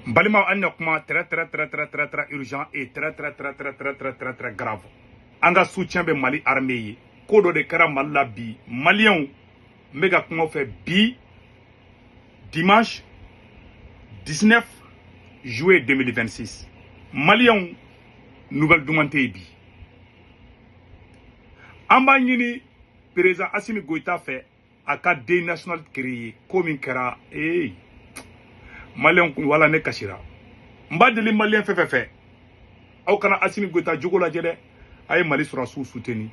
N balimaw, an na kuma très très très très très très urgent et très très très très très très très très grave. An ka soutien bɛ Mali armée ye. Ko dɔ de kɛra Mali la bi, Maliyɛnw. N bɛ ka kuma fɛ bi, dimanche 19 juillet 2026. Maliyɛnw, nouvelle duman tɛ yen bi. An b'a ɲini président Assimi Goïta fɛ, a ka deuil national créer. Ko min kɛra, ee, Maliyɛnw, wala ne kasira. N b'a deli Maliyɛn fɛn fɛn fɛ, aw kana Assimi Goïta jogo lajɛ dɛ, a ye Mali sɔrɔsiw soutenir.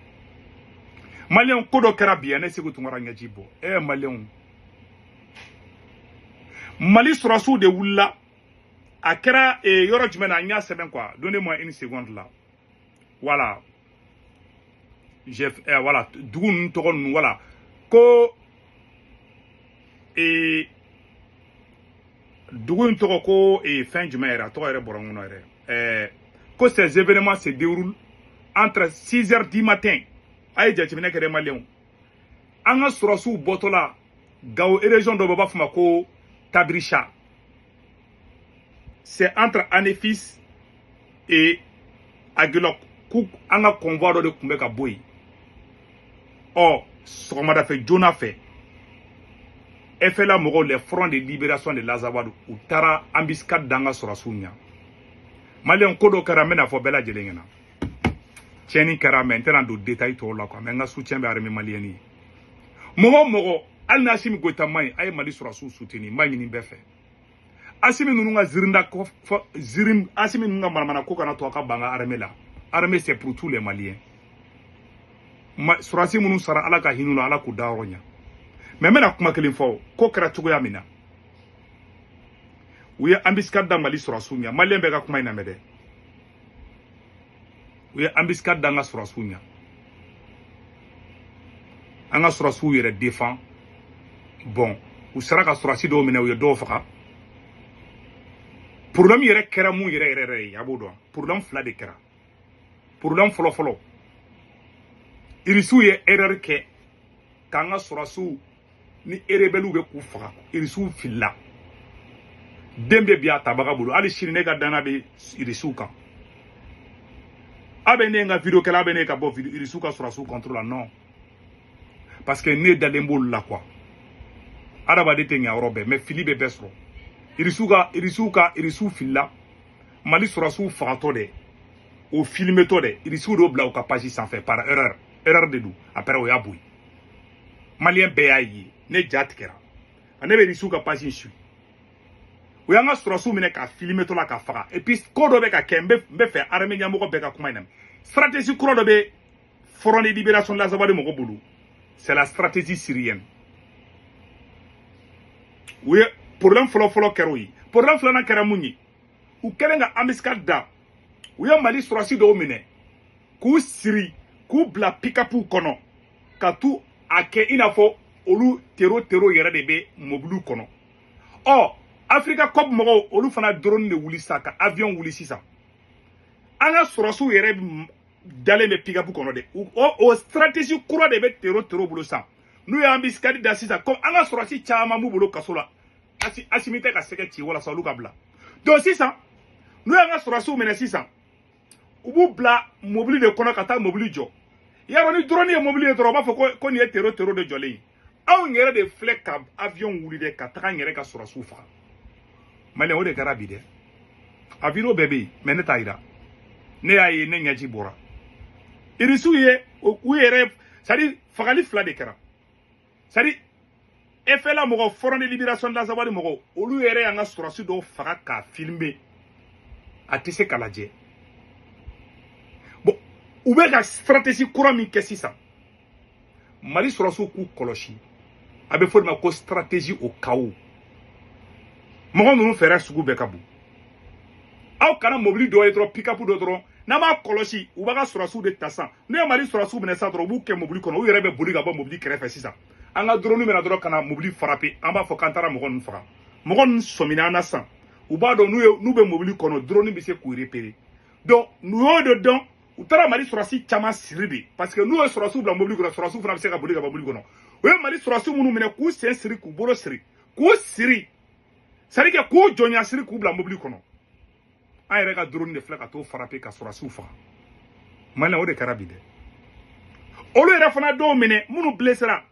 Maliyɛnw, ko dɔ kɛra bi, ne Segu Tunkara ɲɛji bɔ. Maliyɛnw, Mali sɔrɔsiw de wulila. A kɛra yɔrɔ jumɛn na? N y'a sɛbɛn quoi, donnez-moi une seconde là. Voilà, j'ai voilà, dugu ninnu tɔgɔ ninnu, voilà, ko dugu in tɔgɔ ko fɛn jumɛn yɛrɛ, a tɔgɔ yɛrɛ bɔra n kɔnɔ yɛrɛ. Ko ces événements se déroulent entre 6 heures du matin. A ye jateminɛ kɛ dɛ, Maliyɛnw. An ka sɔrɔsiw bɔtɔ la Gawo région dɔ bɛ, u b'a fɔ ma ko Tabirisha, c'est entre Anefis et Aguelhok. K'u an ka convoi dɔ de tun bɛ ka bɔ yen. Ɔ, sɔgɔmada fɛ joona fɛ, FLA mɔgɔw, les Fronts de libération de l'Azawad, u taara embuscade d'an ka sɔrɔsiw ɲɛ. Maliyɛn, ko dɔ kɛra, n bɛna fɔ bɛɛ lajɛlen ɲɛna. Tiɲɛni kɛra, mais n tɛna don détail tɔw la quoi. Mais n ka soutien bɛ armée malienne ye. Mɔgɔ o mɔgɔ, hali ni Assimi Goïta man ɲi, a ye Mali sɔrɔsiw soutenir. N b'a ɲini bɛɛ fɛ. Assimi ninnu ka zirinda zirin, Assimi ninnu ka manamana ko kana to a ka ban ka armée la. Armée, c'est pour tous les Maliens. Sɔrɔsi minnu sara, Ala ka hinɛ la, Ala k'u da yɔrɔ ɲɛ. Mais n bɛna kuma kelen fɔ. Ko kɛra cogoya min na, u ye embuscade da Mali sɔrɔsiw ɲɛ. Maliyɛn bɛɛ ka kuma in lamɛn dɛ. U ye embuscade da an ka sɔrɔsiw ɲɛ. An ka sɔrɔsiw yɛrɛ défend. Bon, u sera ka sɔrɔsi dɔw minɛ, u ye dɔw faga. Problème yɛrɛ kɛra mun yɛrɛ yɛrɛ yɛrɛ ye, a b'o dɔn. Problème fila de kɛra. Problème fɔlɔ fɔlɔ, Irisiw ye erreur kɛ k'an ka sɔrɔsiw ni rebelles bɛ k'u faga. Irisiw filila, den bɛ bi a tabaga bolo. Hali sini, ne ka danna bɛ Irisiw kan. A bɛ ne ka vidéo kɛla, a bɛ ne ka bɔ Irisiw ka sɔrɔsiw contre la, non, parce que ne dalen b'olu la quoi. Adamaden tɛ ɲɛ yɔrɔ bɛɛ, mais fili bɛ bɛɛ sɔrɔ. Irisiw ka Irisiw filila Mali sɔrɔsiw fagatɔ dɛ, o filmetɔ dɛ, Irisiw d'o bila u ka page sanfɛ par erreur. Erreur de don. Après, o y'a bɔ yen, Maliyɛn bɛɛ y'a ye. Ne ja tigɛra. Ne bɛ Irisiw ka page in suit. U y'an ka sɔrɔsiw minɛ ka filmetɔ la ka faga. Et puis ko dɔ bɛ ka kɛ, n bɛ fɛ armée ɲɛmɔgɔ bɛɛ ka kuma in na. Stratégie kura dɔ bɛ Front de libération de l'Azawad mɔgɔ bolo, c'est la stratégie syrienne. U ye problème fɔlɔ fɔlɔ kɛra o ye. Problème filanan kɛra mun ye? U kɛlen ka embuscade da, u ye Mali sɔrɔsi dɔw minɛ k'u siri, k'u bila pick-up kɔnɔ, ka t'u a kɛ i n'a fɔ olu terro terro yɛrɛ de bɛ mobiliw kɔnɔ. Ɔ, Africa Corps mɔgɔw, olu fana drone de wuli sisan, ka avion wuli sisan. An ka sɔrɔsiw yɛrɛ dalen bɛ pick-up kɔnɔ dɛ. O stratégie kura de bɛ terro terro bolo sisan. N'u ye embuscade da sisan, comme an ka sɔrɔsi caman b'u bolo kaso la, Assimi tɛ ka sɛgɛ ci walasa olu ka bila. Donc sisan, n'u y'an ka sɔrɔsiw minɛ sisan, u b'u bila mobili de kɔnɔ ka taa mobili jɔ. Yarɔ, ni drone ye mobili ye dɔrɔn, u b'a fɔ ko nin ye terro terro de jɔlen ye. Anw yɛrɛ de filɛ ka avion wuli dɛ, ka taga an yɛrɛ ka sɔrɔsiw faga. Maliyɛn, o de kɛra bi dɛ. A vidéo bɛɛ bɛ yen, mais ne t'a yira. Ne y'a ye, ne ɲɛji bɔra. Irisiw ye u yɛrɛ, c'est à dire fagali fila de kɛra. C'est à dire FLA mɔgɔ, Front de libération de l'Azawad mɔgɔw, olu yɛrɛ y'an ka sɔrɔsi dɔw faga k'a filmer, a tɛ se ka lajɛ. Bon, u bɛ ka stratégie kura min kɛ sisan, Mali sɔrɔsiw k'u kɔlɔsi. A bɛ fɔ o de ma ko stratégie au chaos. Mɔgɔ ninnu fɛɛrɛ sugu bɛɛ ka bon. Aw kana mobili dɔ ye dɔrɔn, pick-up dɔ dɔrɔn, n'an b'a kɔlɔsi, u b'a ka sɔrɔsiw de ta sisan. N'u ye Mali sɔrɔsiw minɛ sisan dɔrɔn, u b'u kɛ mobili kɔnɔ, u yɛrɛ bɛ boli ka bɔ mobili kɛrɛfɛ sisan. An ka drone bɛna dɔrɔn ka na mobili frapper, an b'a fɔ k'an taara mɔgɔ ninnu faga. Mɔgɔ ninnu sɔmina an na sisan, u b'a dɔn n'u ye n'u bɛ mobili kɔnɔ, drone bɛ se k'u repérer. Donc n'u y'o de dɔn, u taara Mali sɔrɔsi caman siri de, parce que n'u ye sɔrɔsiw bila mobili kɔnɔ, sɔrɔsiw fana bɛ se ka boli ka bɔ mobili kɔnɔ. U ye Mali sɔrɔsi minnu minɛ k'u sen siri, k'u bolo siri, k'u siri. C'est à dire que k'o jɔnya siri k'u bila mobili kɔnɔ. An yɛrɛ ka drone de filɛ ka t'o frapper ka sɔrɔdasiw faga. Maliyɛn, o de kɛra bi dɛ. Olu yɛrɛ fana dɔw minɛ minnu blessera.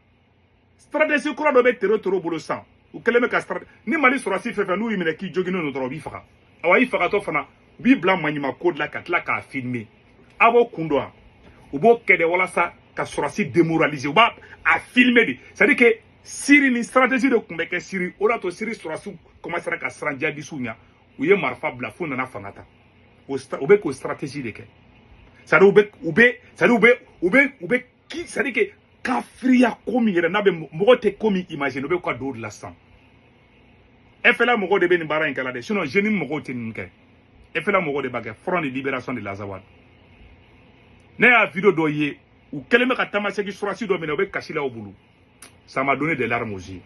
Stratégie kura dɔ bɛ tero bolo sisan. U kɛlen bɛ ka ni Mali sɔrɔdasi fɛn fɛn n'u y'i minɛ k'i joginnen don dɔrɔn, u b'i faga. Awa, i fagatɔ fana, u b'i bila maɲumanko de la ka tila k'a filmer. A b'o kun dɔn wa? U b'o kɛ de walasa ka sɔrɔdasi démoraliser. U b'a a filmer de. C'est à dire que Syrie ni stratégie de tun bɛ kɛ Syrie. O de y'a to Syrie sɔrɔdasiw commencera ka siran djihadistes ɲɛ. U ye marifa bila f'u nana fanga ta. O u bɛ k'o stratégie de kɛ. C'est à dire u bɛ c'est à dire u bɛ ki, c'est à dire que kafiriya ko min yɛrɛ n'a bɛ mɔgɔ tɛ ko min imaginer, u bɛ ka don o de la sisan. FLA mɔgɔw de bɛ nin baara in kɛ la dɛ, sinon JNIM mɔgɔw tɛ nin kɛ. FLA mɔgɔw de b'a kɛ, Front de Libération de l'Azawad. Ne y'a vidéo dɔ ye, u kɛlen bɛ ka tamaseki sɔrɔdasi dɔ minɛ, u bɛ kasi la u bolo. Ça m'a donné des larmes aux yeux.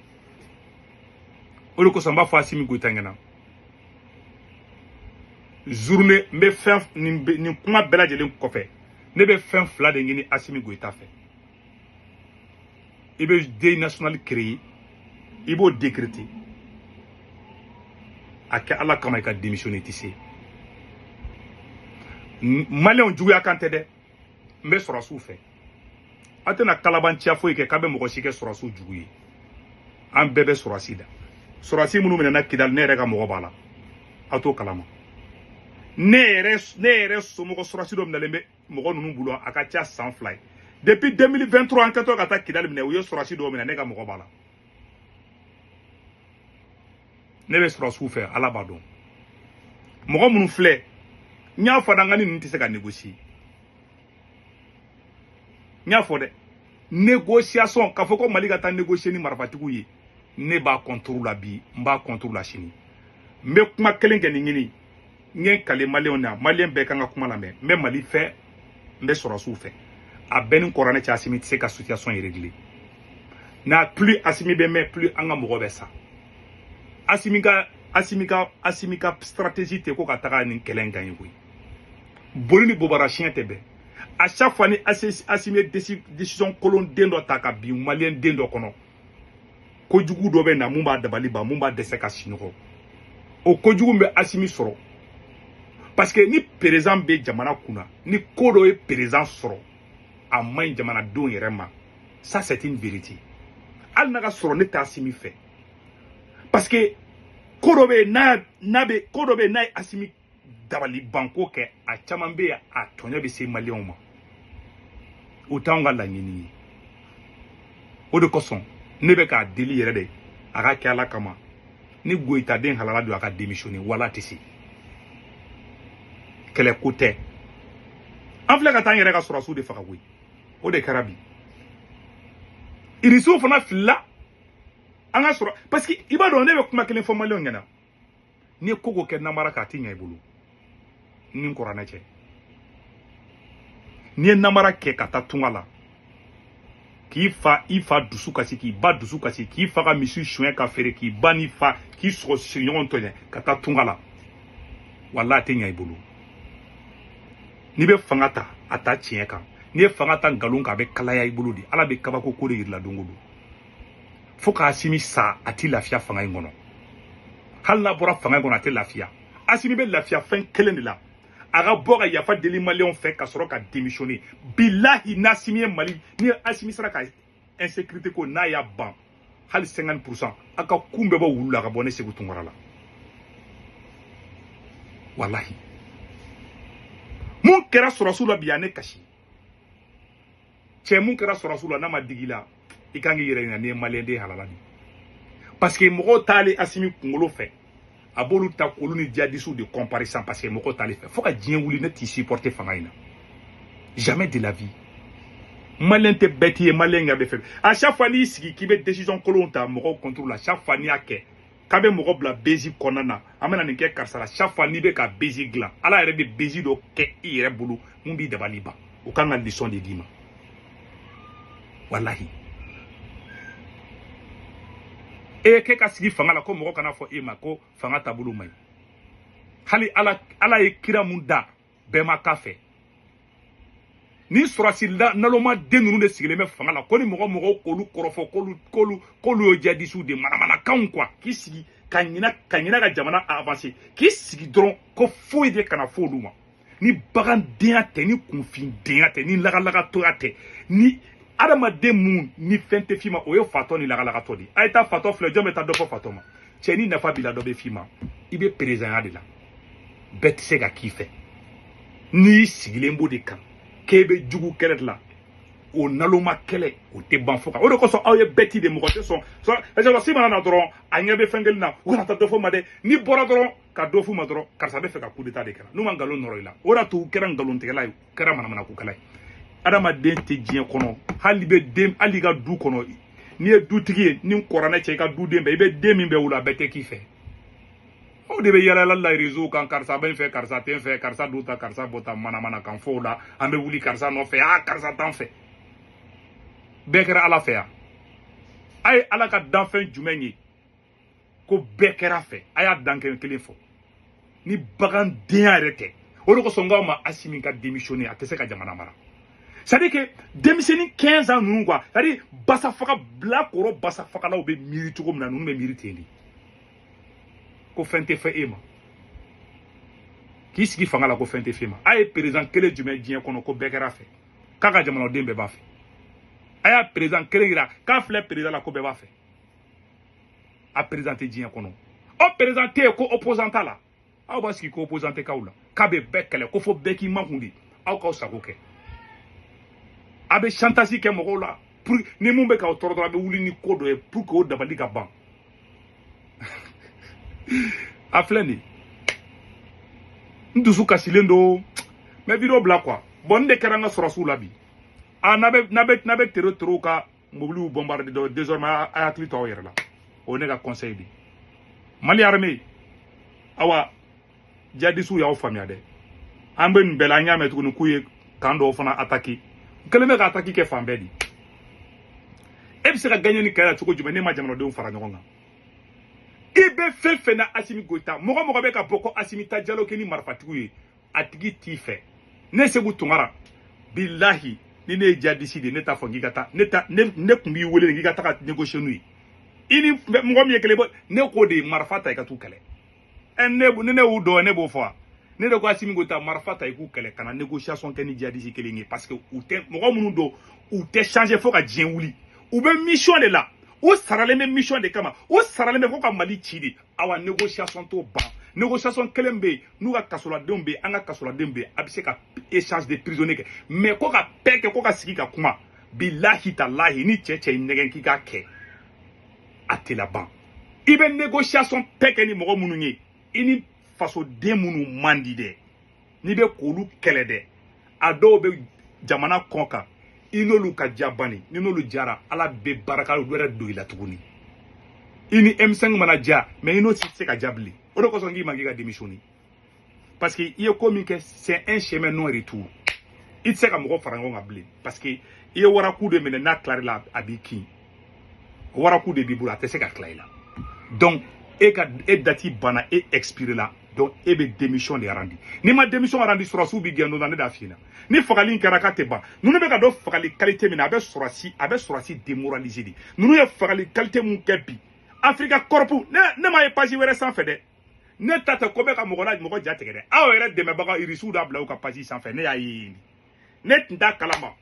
O de kosɔn n b'a fɔ Assimi Goïta ɲɛna, journée n bɛ fɛn nin kuma bɛɛ lajɛlen kɔfɛ, ne bɛ fɛn fila de ɲini Assimi Goïta fɛ. I bɛ deuil national créer, i b'o décréter, a kɛ Ala kama, i ka démissionner. I tɛ se. Maliyɛnw, juguya kan tɛ dɛ, n bɛ sɔrɔdasiw fɛ. Aw tɛna kalabanciya foyi kɛ k'a bɛ mɔgɔ si kɛ sɔrɔdasiw jugu ye. An bɛɛ bɛ sɔrɔdasi da. Sɔrɔdasi minnu minɛna Kidali, ne yɛrɛ ka mɔgɔ b'a la, aw t'o kalama. Ne yɛrɛ somɔgɔ sɔrɔdasi dɔ minɛlen bɛ mɔgɔ ninnu bolo, a ka ca san 2 ye. Depuis 2023, an kɛtɔ ka taa Kidali minɛ, u ye sɔrɔdasi dɔw minɛ, ne ka mɔgɔ b'a la. Ne bɛ sɔrɔdasiw fɛ, Ala b'a dɔn. Mɔgɔ minnu filɛ, n y'a fɔ da, n ka ni ninnu tɛ se ka négocier. N y'a fɔ dɛ, négociation, k'a fɔ ko Mali ka taa négocier ni marifatigiw ye, ne b'a contre la bi, n b'a contre la sini. N bɛ kuma kelen kɛ nin ɲini, n ye n kale maliyɛnw na, maliyɛn bɛɛ kan ka kuma lamɛn. N bɛ Mali fɛ, n bɛ sɔrɔdasiw fɛ. A bɛɛ ni kɔrɔnɛ cɛ, Assimi tɛ se ka situation régler. N'a plus Assimi bɛ mɛn, plus an ka mɔgɔ bɛ sa. Assimi ka stratégie tɛ ko ka taga nin kɛlɛ in gagner koyi. Boli ni bobara siɲɛ tɛ bɛn. À chaque fois ni Assimi ye décision kolon den dɔ ta ka bin maliyɛn den dɔ kɔnɔ, kojugu dɔ bɛ na mun b'a dabali ban, mun b'a dɛsɛ ka sunɔgɔ. O kojugu bɛ Assimi sɔrɔ parce que ni président bɛ jamana kunna, ni ko dɔ ye président sɔrɔ, a man ɲi jamanadenw yɛrɛ ma. Ça, c'est une vérité. Hali n'a ka sɔrɔ ne tɛ Assimi fɛ, parce que ko dɔ bɛ yen, n'a bɛ ko dɔ bɛ yen, n'a ye Assimi dabali banko kɛ, a caman bɛ yen, a tɔɲɔ bɛ se maliyɛnw ma. O t'anw ka laɲini ye. O de kosɔn ne bɛ k'a deli yɛrɛ de, a ka kɛ Ala kama, ni Goyita den halala don, a ka démissionner. Wala tɛ se, kɛlɛko tɛ. An filɛ ka taa an yɛrɛ ka sɔrɔdasiw de faga koyi. O de kɛra bi. Irisiw fana filila an ka sɔrɔ, parce que i b'a dɔn, ne bɛ kuma kelen fɔ maliyɛnw ɲɛna: n'i ye ko ko kɛ namara kan, a ti ɲɛ i bolo. Ni n kɔrɔnɛ cɛ, n'i ye namara kɛ ka taa tunga la, k'i fa, i fa dusu kasi, k'i ba dusu kasi, k'i fa ka misi suɲɛ ka feere, k'i ba n'i fa k'i sɔgɔ sigiɲɔgɔn tɔɲɛ ka taa tunga la, walahi, a tɛ ɲɛ i bolo. N'i bɛ fanga ta, a ta tiɲɛ kan. N'i ye fanga ta nkalon kan, a bɛ kalaya i bolo de. Ala bɛ kabako ko de yir'i la don o don. Fo k'Assimi sa, a ti lafiya fanga in kɔnɔ. Hali n'a bɔra fanga in kɔnɔ, a tɛ lafiya. Assimi bɛ lafiya fɛn kelen de la: a ka bɔ ka yafa deli maliyɛnw fɛ ka sɔrɔ ka démissionner. Bilahi, n'Assimi ye Mali, ni Assimi sera ka insécurité ko n'a y'a ban hali 50%, a ka kun bɛɛ bɔ wulu la ka bɔ ne Segu Tunkara la. Walahi, mun kɛra sɔrɔsiw la bi, a ne kasi. Cɛ, mun kɛra sɔrɔsiw la, n'a ma digi la, i kan k'i yɛrɛ ɲininka n'i ye maliyɛn den halala de. Parce que mɔgɔw t'ale Assimi kunkolo fɛ, a b'olu ta k'olu ni djihadistes de comparer sisan, parce que mɔgɔw t'ale fɛ. Fo ka diɲɛ wuli, ne t'i supporter fanga in na, jamais de la vie. Maliyɛn tɛ bɛɛ t'i ye, maliyɛn ka bɛ fɛ. À chaque fois n'i sigi k'i bɛ décision kolonw ta mɔgɔw contre la, chaque fois n'i y'a kɛ k'a bɛ mɔgɔ bila bezi kɔnɔna na, an bɛna nin kɛ karisa la, chaque fois n'i bɛ ka bezi dilan, Ala yɛrɛ bɛ bezi dɔ kɛ i yɛrɛ bolo mun b'i dabali ban. O kan ka leçon de d'i ma. Walahi, e k'e ka sigi fanga la ko mɔgɔ kana fɔ e ma ko fanga taabolo man ɲi. Hali Ala, Ala ye kira mun da, bɛɛ ma k'a fɛ. Ni sɔrɔsi naloma den ninnu de sigilen bɛ fanga la, ko ni mɔgɔ mɔgɔw k'olu kɔrɔfɔ, k'olu ye djihadistes de, manamanakanw quoi, k'i sigi. Ka ɲina ka ɲina ka jamana avancer, k'i sigi dɔrɔn ko foyi de kana fɔ olu ma. Ni bagandenya tɛ, ni kunfindenya tɛ, ni lagalagatɔya tɛ, ni adamaden mun ni fɛn tɛ f'i ma, o ye fatɔ ni lagalagatɔ de ye. A ye taa fatɔ filɛ, jɔn bɛ taa dɔ fɔ fatɔ ma? Cɛ, ni nafa b'i la, dɔ bɛ f'i ma. I bɛ perezanya de la, bɛɛ tɛ se ka k'i fɛ. N'i sigilen b'o de kan k'e bɛ jugu kɛlɛ de la, o naloma kɛlɛ o tɛ ban fo kan. O de kosɔn aw ye bɛɛ de mɔgɔ tɛ sɔn. Sɔrɔsi mana na dɔrɔn, a ɲɛ bɛ fɛn kelen na, u kana taa dɔ fɔ ma dɛ. N'i bɔra dɔrɔn ka dɔ f'u ma dɔrɔn, karisa bɛ fɛ ka coup d'état de kɛ, n'u ma nkalon nɔrɔ i la. O de y'a to u kɛra nkalontigɛla ye, u kɛra manamanakokɛla ye. Adamaden tɛ diɲɛ kɔnɔ, hali bɛ den, hali i ka du kɔnɔ, n'i ye dutigi ye, ni kɔrɔnɛ cɛ, i ka duden bɛɛ, i bɛ den min bɛ wolo, a bɛɛ tɛ k'i fɛ. Aw de bɛ yala yala la réseau kan, karisa bɛ n fɛ, karisa tɛ n fɛ, karisa don ta, karisa bɔ ta, manamana kan fɔw la, an bɛ wuli karisa nɔfɛ, aa karisa t'an fɛ. Bɛɛ kɛra Ala fɛ yan? A ye Ala ka danfɛn jumɛn ye ko bɛɛ kɛra fɛ? A y'a dankɛ kelen fɔ. Ni bagandenya yɛrɛ tɛ. O de kosɔn n k'aw ma, Asimi ka démissionner, a tɛ se ka jamana mara. C'est à dire que denmisɛnnin 15 ans ninnu quoi, c'est à dire basa faga bilakoro, basa fagalaw bɛ miiri cogo min na, ninnu bɛ miiri ten de, ko fɛn tɛ fɛ e ma k'i sigi fanga la, ko fɛn tɛ f'e ma. A ye président kelen jumɛn diɲɛ kɔnɔ ko bɛɛ kɛra fɛ, k'a ka jamanaden bɛɛ b'a fɛ? A y'a président kelen yira k'a filɛ président la ko bɛɛ b'a fɛ. A président tɛ diɲɛ kɔnɔ. O président tɛ yen ko opposant t'a la. Aw b'a sigi ko opposant tɛ k'aw la, k'a bɛ bɛɛ kɛlɛ, ko fo bɛɛ k'i makun de, aw k'aw sago kɛ. A bɛ chantage kɛ mɔgɔw la pour ni mun bɛ k'aw tɔɔrɔ dɔrɔn, a bɛ wuli ni ko dɔ ye pour que o dabali ka ban. A filɛ nin ye, n dusu kasilen don, n bɛ vidéo bila quoi. Bon, nin de kɛra an ka sɔrɔsiw la bi. A n'a bɛ n'a bɛ n'a bɛ tere terew ka mobiliw bombarder dɔ, désormais a hakili to aw yɛrɛ la. O ye ne ka conseil de ye. Mali armée, awa jadisiw y'aw faamuya dɛ. An bɛ nin bɛɛ la, an y'a mɛn tuguni k'u ye kan dɔw fana attaquer. U kɛlen bɛ ka attaque kɛ fan bɛɛ de. E bɛ se ka gagner ni kɛlɛ la cogo jumɛn n'e ma jamanadenw fara ɲɔgɔn kan? I bɛ fɛn fɛn na, Asimi Goyita, mɔgɔ mɔgɔ bɛ ka bɔ ko Asimi ta dialogue kɛ ni marifatigiw ye, a tigi t'i fɛ. Ne Segu Tunkara, bilahi, ni ne ye jadisi de ye, ne t'a fɔ k'i ka taa. Ne ta ne tun b'i wele de k'i ka taga négocier n'u ye. I ni mɔgɔ min ye kelen bɔ, ne k'o de ye marifa ta i ka t'u kɛlɛ. Ɛ, ne ni ne y'u dɔn, ne b'o fɔ wa? Ne de ko Asimi Goyita, marifa ta i k'u kɛlɛ, ka na négociation kɛ ni jadisi kelen ye, parce que u tɛ mɔgɔ minnu don, u tɛ changer fo ka diɲɛ wuli. U bɛ mission de la, u saralen bɛ mission de kama, u saralen bɛ fo ka Mali ci de. Awa négociation t'o ban. Négociation kelen bɛ yen, n'u ka kasoladenw bɛ yen, an ka kasoladenw bɛ yen, a bɛ se ka échange de prisonniers kɛ, mais ko ka paix kɛ, ko ka sigi ka kuma, bilahi talahi, ni cɛ cɛ y'i nɛgɛn k'i k'a kɛ, a tɛ laban. I bɛ négociation paix kɛ ni mɔgɔ minnu ye, i ni fasoden minnu man di dɛ, n'i bɛ k'olu kɛlɛ dɛ, a dɔw bɛ jamana kɔ kan, i n'olu ka diya banni, ni n'olu jara, Ala bɛ baraka wɛrɛ don i la tuguni. I ni M5 mana diya, mais i n'o si tɛ se ka diya bilen. O de kosɔn k'i ma k'i ka démissionner, parce que i ye ko min kɛ, c'est un chemin non retour. I tɛ se ka mɔgɔ fara ɲɔgɔn kan bilen, parce que i ye waraku de minɛ, n'a tilar'i la, a b'i kin. Waraku de b'i bolo, a tɛ se ka tila i la. Donc e ka e date banna, e expiré la, donc e bɛ démission de rendre. N'i ma démission rendre, sɔrɔsiw b'i gɛn don na. Ne b'a f'i ɲɛna, ni fagali in kɛra k'a tɛ ban. Ninnu bɛ ka dɔn fagali qualité min na, a bɛ sɔrɔsi démoraliser de. Ninnu ye fagali qualité mun kɛ bi, Africa Corps, ne m'a ye page wɛrɛ sanfɛ dɛ. Ne ta tɛ ko bɛ ka mɔgɔ la mɔgɔ ja tigɛ dɛ. Aw yɛrɛ dɛmɛbaga irisiw da bila u ka page sanfɛ, ne y'a ye yen. Ne tun t'a kalama,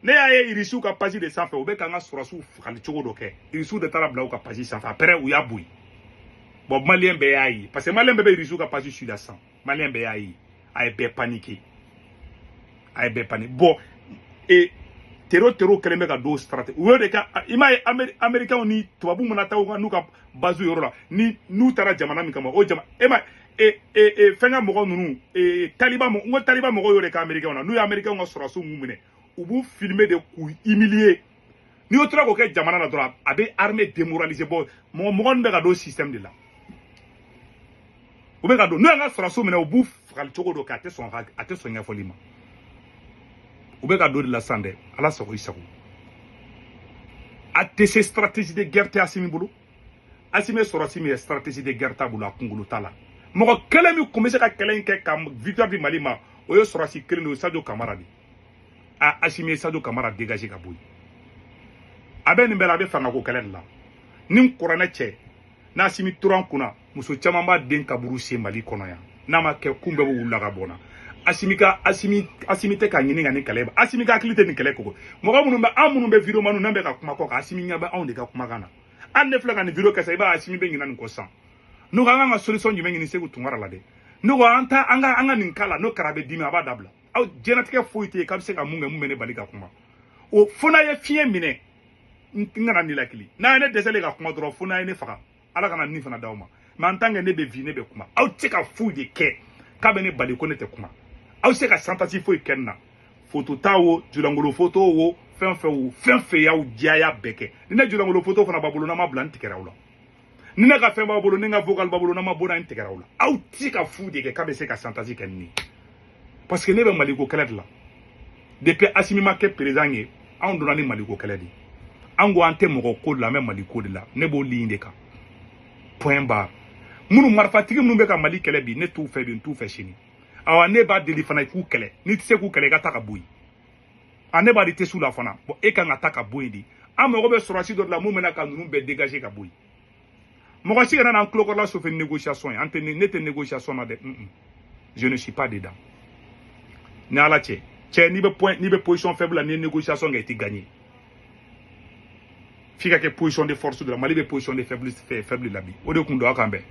ne y'a ye irisiw ka page de sanfɛ, u bɛ k'an ka sɔrɔsiw fagali cogo dɔ kɛ. Irisiw de taara bila u ka page sanfɛ, après u y'a bɔ yen. Bon, malien bɛɛ y'a ye, parce que malien bɛɛ bɛ irisiw ka page suit la sisan. Malien bɛɛ y'a ye, a ye bɛɛ paniquer, a ye bɛɛ paniquer. Bon, et terro terro kɛlen bɛ ka don stratégie u y'o de kɛ. I m'a ye, américains ni tubabu mana taa u ka n'u ka base yɔrɔ la, ni n'u taara jamana min kama, o jama e ma e e e fɛn ka mɔgɔ ninnu, e taliban, n ko taliban mɔgɔw y'o de kɛ américains na. N'u ye américains ka sɔrɔdasiw mun minɛ, u b'u filmer de k'u humilier. N'i y'o tora k'o kɛ jamana na dɔrɔn, a bɛ armée démoraliser. Bon, mɔgɔ mɔgɔ bɛ ka don système de la, u bɛ ka don n'u y'an ka sɔrɔdasiw minɛ, u b'u fagali cogo dɔ kɛ, a tɛ sɔn, a tɛ sɔn ɲɛfɔli ma. U bɛ ka don de la sisan dɛ. Ala sago i sago. A tɛ se, stratégie de guerre tɛ Asimi bolo. Asimi ye sɔrɔsi min ye, stratégie de guerre t'a bolo, a kunkolo t'a la. Mɔgɔ kelen min tun bɛ se ka kɛlɛ in kɛ ka victoire di Mali ma, o ye sɔrɔsi kelen de ye, Sadio Kamara de. A Asimi ye Sadio Kamara dégager ka bɔ yen. A bɛ nin bɛɛ la, a bɛ fangako kɛlɛ de la ni kuranɛ cɛ. N'Assimi tora an kunna, muso caman b'a den kaburu se Mali kɔnɔ yan. N'a ma kɛ, kun bɛɛ b'u wuli ka bɔ n na. Assimi ka Assimi, Assimi tɛ ka ɲini ka nin kɛlɛ. Assimi ka hakili tɛ nin kɛlɛ koko. Mɔgɔ minnu bɛ, an minnu bɛ vidéo manu n'an bɛ ka kuma kɔ kan, Assimi ɲɛ bɛ anw de ka kumakan na. Hali ne filɛ ka nin vidéo kɛ sisan, i b'a ye Assimi bɛ ɲinɛ nin kɔ sisan. N'o ko an kan ka solution jumɛn ɲini Sékou Tounkara la dɛ? Ne ko an ta an ka nin k'a la, n'o kɛra a bɛ dimi, a b'a dabila. Aw diɲɛlatigɛ foyi tɛ yen k'a bɛ se ka mun kɛ mun bɛ ne bali ka kuma. O fo n'a ye fiɲɛ minɛ, n kana nin lakili. N'a ye ne dɛsɛlen ka kuma dɔrɔn, fo n'a ye ne faga. Ala kana nin fana d'aw ma. Mais en tant que ne bɛ vie, ne bɛ kuma. Aw tɛ se ka foyi de kɛ k'a bɛ ne bali ko ne tɛ kuma. Aw tɛ se ka santasi foyi kɛ nin na. Photo ta o, julangolo photo o, fɛn fɛn o, fɛn fɛn y'aw diya, y'a bɛɛ kɛ. Ni ne julangolo photo fana b'a bolo, n'a ma bila, n tigɛra aw la. Ni ne ka fɛn b'a bolo, ni n ka vocal b'a bolo, n'a ma bɔ n'a, n tigɛra aw la. Aw tɛ se ka foyi de kɛ k'a bɛ se ka santasi kɛ nin ye. Parce que ne bɛ Maliko kɛlɛ de la. Depuis Assimi ma kɛ président ye, anw donna ni Maliko kɛlɛ de ye. An ko an tɛ mɔgɔ ko de la, an bɛ Maliko de la. Ne b'o ligne de kan. Point barre. Minnu marifatigi minnu bɛ ka Mali kɛlɛ bi, ne t'u fɛ bi, n t'u fɛ sini. Awa, ne b'a deli fana i k'u kɛlɛ. N'i tɛ se k'u kɛlɛ, i ka taa ka bɔ yen. A ne b'a di tɛ s'u la fana. Bon, e kan ka taa ka bɔ yen de. An mago bɛ sɔrɔsi dɔ de la mun bɛna ka ninnu bɛɛ dégager ka bɔ yen. Mɔgɔ si kana n'an tulokɔrɔla sofɛ négociation ye. An tɛ, ne tɛ négociation na dɛ. Je ne suis pas dedans. Ni Ala cɛ, cɛ, n'i bɛ point, n'i bɛ position faible la, n'i ye négociation kɛ, i tɛ gagner. F'i ka kɛ position de force de la. Mali bɛ position de faible, faible la bi. O de kun don. Aw kan bɛn.